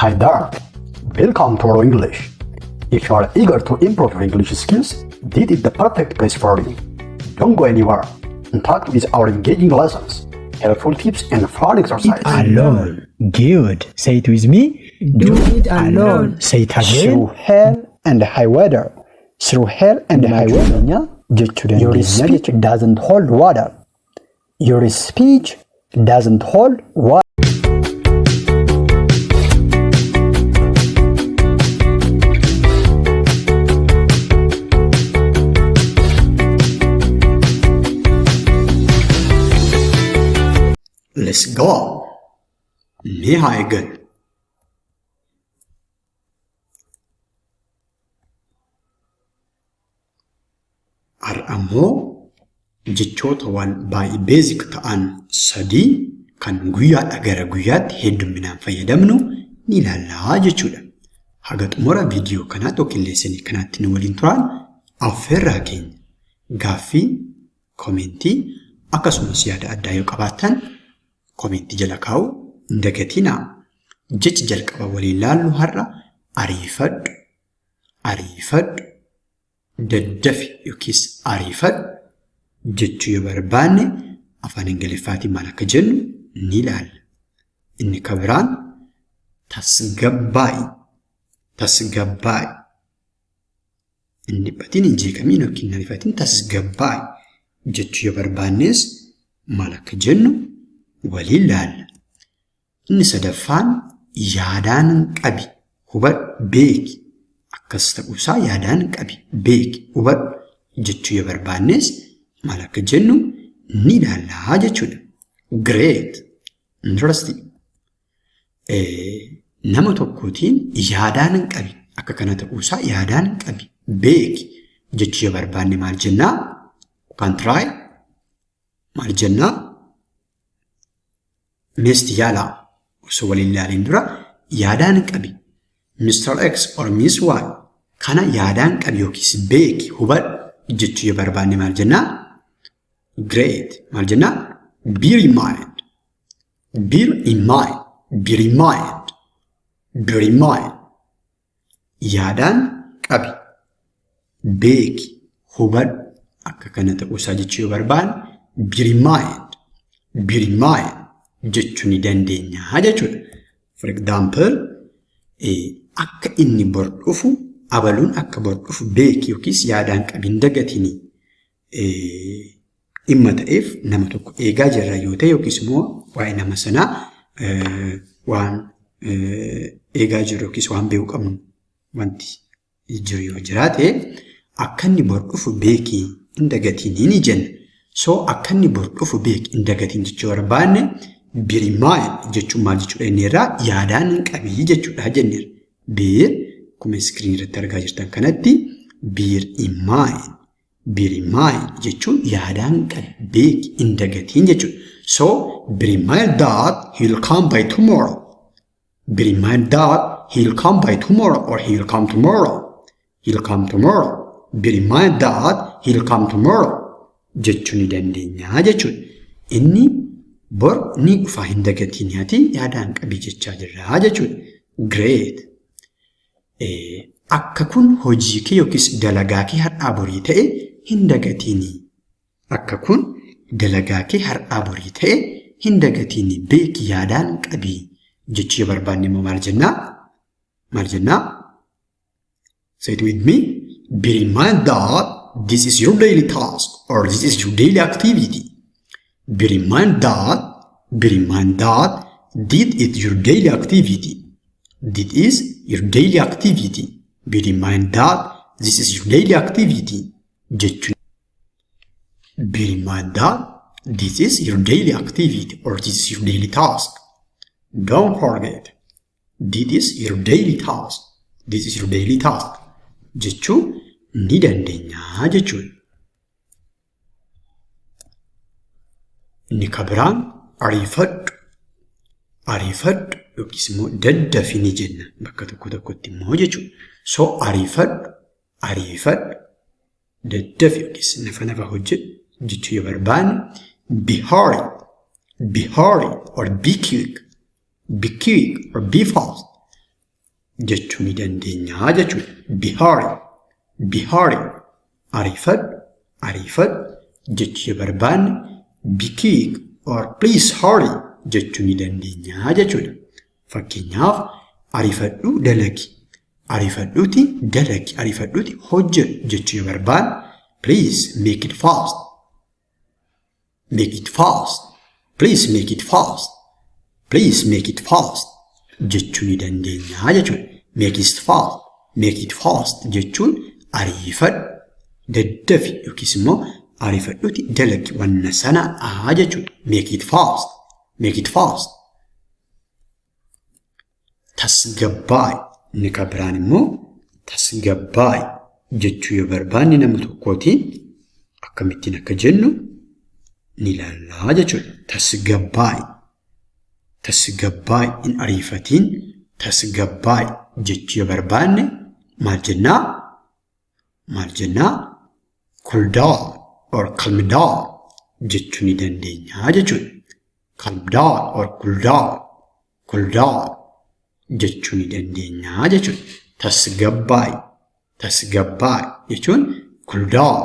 Hi there! Welcome to our English. If you are eager to improve your English skills, this is the perfect place for you. Don't go anywhere. Interact with our engaging lessons, helpful tips, and fun exercises. Alone. Good. Say it with me. Do it alone. Say it again. Through hell and high water. Through hell and high water. Jechuudha. Your speech doesn't hold water. Your speech doesn't hold water. Let's go! Mee haa eegallu. Har'a ammoo jechoota waan baay'ee basic ta'an sadii kan guyyaadhaa gara guyyaatti hedduminaan fayyadamnu ni ilaallaa jechuudha. Haga xumura viidiyoo kanaatti yookiin leesanii kanaatti nu waliin turaan affeerraa keenya gaaffii, koomentii akkasumas yaada addaa yoo qabaattan koomentii jala kaa'uu hin dagatinaa. Jechi jalqaba waliin laallu har'a ariifadhu, ariifadhu, daddafi yookiis ariifadhu jechuu yoo barbaanne afaan Ingiliffaatiin maal akka jennu ni ilaalla. Inni kan biraan tasgabbaa'i, tasgabbaa'i. Hin dhiphatin, hin jeeqamin yookiin hin ariifatin tasgabbaa'i jechuu yoo barbaannes maal akka jennu waliin laalla. Inni sadaffaan yaadaan qabi, hubadhu, beeki. Akkas ta'uusaa yaadaan qabi, beeki, hubadhu jechuu yoo barbaannes maal akka jennu ni ilaallaa jechuudha. Great! Interesting! Nama tokkootiin yaadaan qabi, akka kana ta'uusaa yaadaan qabi, beeki jechuu yoo barbaanne maal jennaa? Yookaan try maal jennaa? Meesti yaalaa osoo waliin ilaaliin dura yaadaan qabi. Mr. X or Miss Y kana yaadaan qabi yookiis beeki hubadhu jechuu yoo barbaanne maal jennaa? Great. Maal jennaa? Bear in mind. Bear in mind. Bear in mind. Bear in mind. Yaadaan qabi. Beeki hubadhu akka kana ta'uusaa jechuu yoo barbaanne bear in mind. Bear in mind jechuu ni dandeenya jechuudha. For example, akka inni bor dhufu abaluun akka bor dhufu beeki yookiis yaadaan qabi hin dagatinii. Dhimma ta'eef nama tokko eegaa jirra yoo ta'e yookiis immoo waa'ee nama sanaa waan eegaa jirru yookiis waan beekuu qabnu wanti jiru yoo jiraate akka inni bor dhufu beeki hin dagatinii ni jenna. So akka inni bor dhufu beeki hin dagatiin jechuu barbaanne bear in mind jechuun maal jechuudha inni irraa yaadaan qabii jechuudha jenneerra. Bear akkuma iskiriin irratti argaa jirtan kanatti bear in mind. Bear in mind jechuun yaadaan qabi beeki hin dagatiin jechuudha. So bear in mind that he'll come by tomorrow. Bear in mind that he'll come by tomorrow or he'll come tomorrow. He'll come tomorrow. Bear in mind that he'll come tomorrow jechuu ni dandeenya jechuudha. Inni bor ni dhufa hin dagatiin ati yaadaan qabi jechaa jirra jechuudha. Great. Akka kun hojii kee yookiis dalagaa kee har'aa borii ta'e hin dagatiini. Akka kun dalagaa kee har'aa borii ta'e hin dagatiini beeki yaadaan qabi jechuu yoo barbaanne immoo maal jennaa? Maal jennaa? Say it with me. Bear in mind that this is your daily task or this is your daily activity. Bear in mind that, bear in mind that this is your daily activity. This is your daily activity. Bear in mind that this is your daily activity. Jechuun. Bear in mind that this is your daily activity or this is your daily task. Don't forget. This is your daily task. This is your daily task. Jechuu ni dandeenya jechuudha. Inni kan biraan ariifadhu. Ariifadhu yookiis immoo daddafi ni jenna bakka tokko tokkotti immoo jechuudha. So ariifadhu, ariifadhu, daddafi yookiis nafa nafa hojjedhu jechuu yoo barbaanne be hurried, be hurried or be quick, be quick or be fast. jechuu ni dandeenya jechuudha. Be hurry, be hurry, ariifadhu, ariifadhu jechuu yoo barbaanne be quick or please hurry jechuu ni dandeenya jechuudha. Fakkeenyaaf ariifadhuu dalagi, ariifadhuuti dalagi, ariifadhuuti hojjedhu jechuu yoo barbaanne please make it fast, make it fast, please make it fast, please make it fast jechuu ni dandeenya jechuudha. Make it fast, make it fast jechuun ariifadhu, daddafi yookiis immoo ariifadhuuti dalagi wanna sana jechuudha. Make it fast, make it fast. Tasgabbaa'i inni kan biraan immoo tasgabbaa'i jechuu yoo barbaanne nama tokkootiin akkamittiin akka jennu ni ilaallaa jechuudha. Tasgabbaa'i, tasgabbaa'i hin ariifatiin, tasgabbaa'i jechuu yoo barbaanne maal jennaa? Maal jennaa? Cool down or calm down jechuu ni dandeenya jechuudha. Calm down or cool down, cool down jechuu ni dandeenya jechuudha. Tasgabbaa'i, tasgabbaa'i jechuun cool down,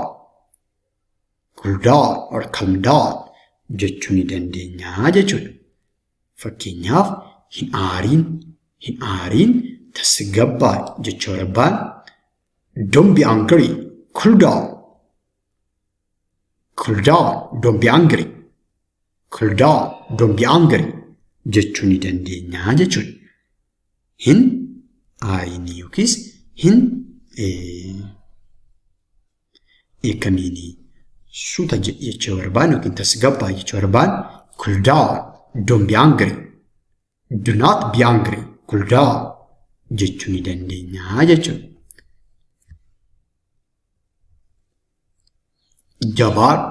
cool down or calm down jechuu ni dandeenya jechuudha. Fakkeenyaaf hin aariin, hin aariin, tasgabbaa'i jechuu barbaanne don't be angry, cool down, cool down, don't be angry, cool down, don't be angry jechuu ni dandeenya jechuudha. Hin aariin yookiis hin dheekkamiinii suuta jechuu barbaanne yookiin tasgabbaa'i jechuu barbaanne cool down, don't be angry, do not be angry, cool down jechuu ni dandeenya jechuudha. Jabaadhu,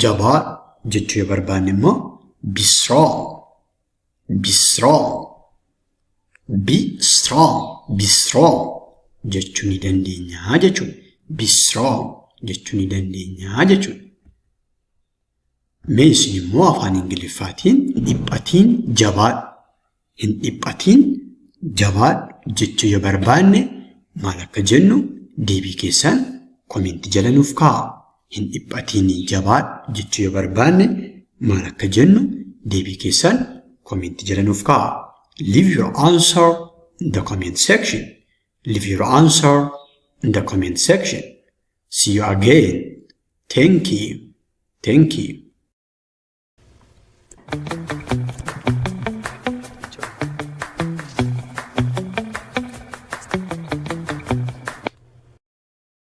jabaadhu jechuu yoo barbaanne immoo be strong, be strong, be strong, be strong jechuu ni dandeenya jechuudha. Be strong jechuu ni dandeenya jechuudha. Mee isin immoo afaan Ingiliffaatiin dhiphatiin jabaadhu, hin dhiphatiin jabaadhu jechuu yoo barbaanne maal akka jennu deebii keessan koomenti jala nuuf kaa'aa. Hin dhiphatiin jabaadhu jechuu yoo barbaanne maal akka jennu deebii keessan koomenti jala nuuf kaa'aa. Leave your answer in the comment section. Leave your answer in the comment section. See you again. Thank you. Thank you.